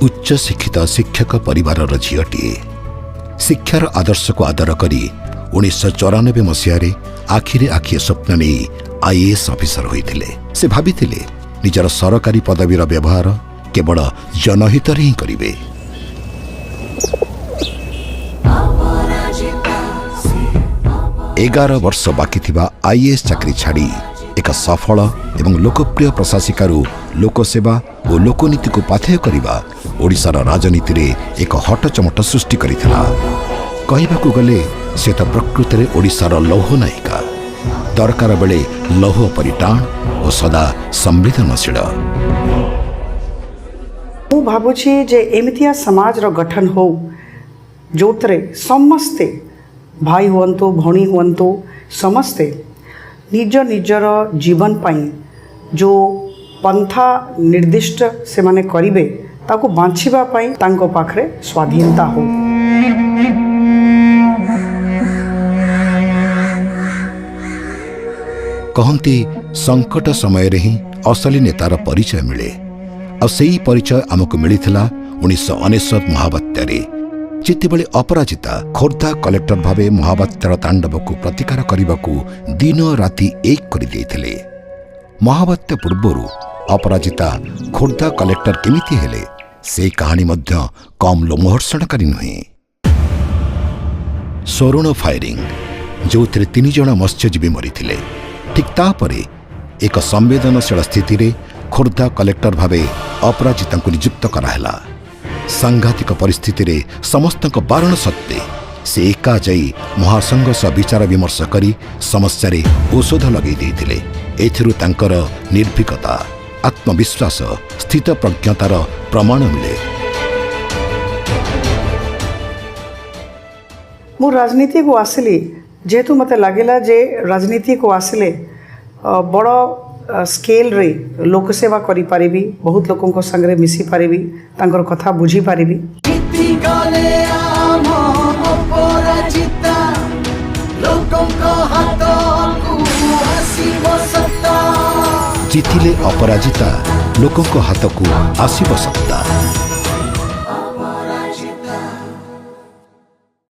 ଉଚ୍ଚଶିକ୍ଷିତ ଶିକ୍ଷକ ପରିବାରର ଝିଅଟିଏ। ଶିକ୍ଷାର ଆଦର୍ଶକୁ ଆଦର କରି 1994 ମସିହାରେ ଆଖିରେ ଆଖିଏ ସ୍ୱପ୍ନ ନେଇ ଆଇଏଏସ୍ ଅଫିସର ହୋଇଥିଲେ। ସେ ଭାବିଥିଲେ, ନିଜର ସରକାରୀ ପଦବୀର ବ୍ୟବହାର କେବଳ ଜନହିତରେ ହିଁ କରିବେ। 11 ବର୍ଷ ବାକି ଥିବା ଆଇଏଏସ୍ ଚାକିରି ଛାଡ଼ି ଏକ ସଫଳ ଏବଂ ଲୋକପ୍ରିୟ ପ୍ରଶାସିକାରୁ ଲୋକସେବା ଓ ଲୋକନୀତିକୁ ପାଥେୟ କରିବା ଓଡ଼ିଶାର ରାଜନୀତିରେ ଏକ ହଟଚମଟ ସୃଷ୍ଟି କରିଥିଲା। କହିବାକୁ ଗଲେ ସେ ତ ପ୍ରକୃତରେ ଓଡ଼ିଶାର ଲୌହ ନାୟିକା, ଦରକାର ବେଳେ ଲୌହ ପରି ଟାଣ ଓ ସଦା ସମ୍ବେଦନଶୀଳ। ମୁଁ ଭାବୁଛି ଯେ ଏମିତିଆ ସମାଜର ଗଠନ ହଉ, ଯେଉଁଥିରେ ସମସ୍ତେ ଭାଇ ହୁଅନ୍ତୁ, ଭଉଣୀ ହୁଅନ୍ତୁ, ସମସ୍ତେ ନିଜ ନିଜର ଜୀବନ ପାଇଁ ଯେଉଁ ପନ୍ଥା ନିର୍ଦ୍ଦିଷ୍ଟ ସେମାନେ କରିବେ, ତାକୁ ବାଞ୍ଚିବା ପାଇଁ ତାଙ୍କ ପାଖରେ ସ୍ୱାଧୀନତା ହଉ। କହନ୍ତି, ସଙ୍କଟ ସମୟରେ ହିଁ ଅସଲି ନେତାର ପରିଚୟ ମିଳେ। ଆଉ ସେଇ ପରିଚୟ ଆମକୁ ମିଳିଥିଲା 1999 ମହାବାତ୍ୟାରେ, ଯେତେବେଳେ ଅପରାଜିତା ଖୋର୍ଦ୍ଧା କଲେକ୍ଟର ଭାବେ ମହାବାତ୍ୟାର ତାଣ୍ଡବକୁ ପ୍ରତିକାର କରିବାକୁ ଦିନ ରାତି ଏକ କରିଦେଇଥିଲେ। ମହାବାତ୍ୟା ପୂର୍ବରୁ ଅପରାଜିତା ଖୋର୍ଦ୍ଧା କଲେକ୍ଟର କେମିତି ହେଲେ, ସେ କାହାଣୀ ମଧ୍ୟ କମ୍ ଲୋମହର୍ଷଣକାରୀ ନୁହେଁ। ସରୁଣ ଫାୟାରିଂ, ଯେଉଁଥିରେ ତିନି ଜଣ ମତ୍ସ୍ୟଜୀବୀ ମରିଥିଲେ, ଠିକ୍ ତାପରେ ଏକ ସମ୍ବେଦନଶୀଳ ସ୍ଥିତିରେ ଖୋର୍ଦ୍ଧା କଲେକ୍ଟର ଭାବେ ଅପରାଜିତାଙ୍କୁ ନିଯୁକ୍ତ କରାହେଲା। ସାଂଘାତିକ ପରିସ୍ଥିତିରେ ସମସ୍ତଙ୍କ ବାରଣ ସତ୍ତ୍ୱେ ସେ ଏକା ଯାଇ ମହାସଂଘ ସହ ବିଚାର ବିମର୍ଶ କରି ସମସ୍ୟାରେ ଔଷଧ ଲଗାଇ ଦେଇଥିଲେ। ଏଥିରୁ ତାଙ୍କର ନିର୍ଭୀକତା, ଆତ୍ମବିଶ୍ୱାସ, ସ୍ଥିତପ୍ରଜ୍ଞତାର ପ୍ରମାଣ ମିଳେ। ମୁଁ ରାଜନୀତିକୁ ଆସିଲି ଯେହେତୁ ମୋତେ ଲାଗିଲା ଯେ ରାଜନୀତିକୁ ଆସିଲେ ବଡ଼ ସ୍କେଲ୍ରେ ଲୋକସେବା କରିପାରିବି, ବହୁତ ଲୋକଙ୍କ ସାଙ୍ଗରେ ମିଶିପାରିବି, ତାଙ୍କର କଥା ବୁଝିପାରିବି। ଜିତିଗଲେ ଆମ ଅପରାଜିତା, ଲୋକଙ୍କ ହାତକୁ ଆସିବ ସତ୍ତା। ଜିତିଲେ ଅପରାଜିତା, ଲୋକଙ୍କ ହାତକୁ ଆସିବ ସତ୍ତା।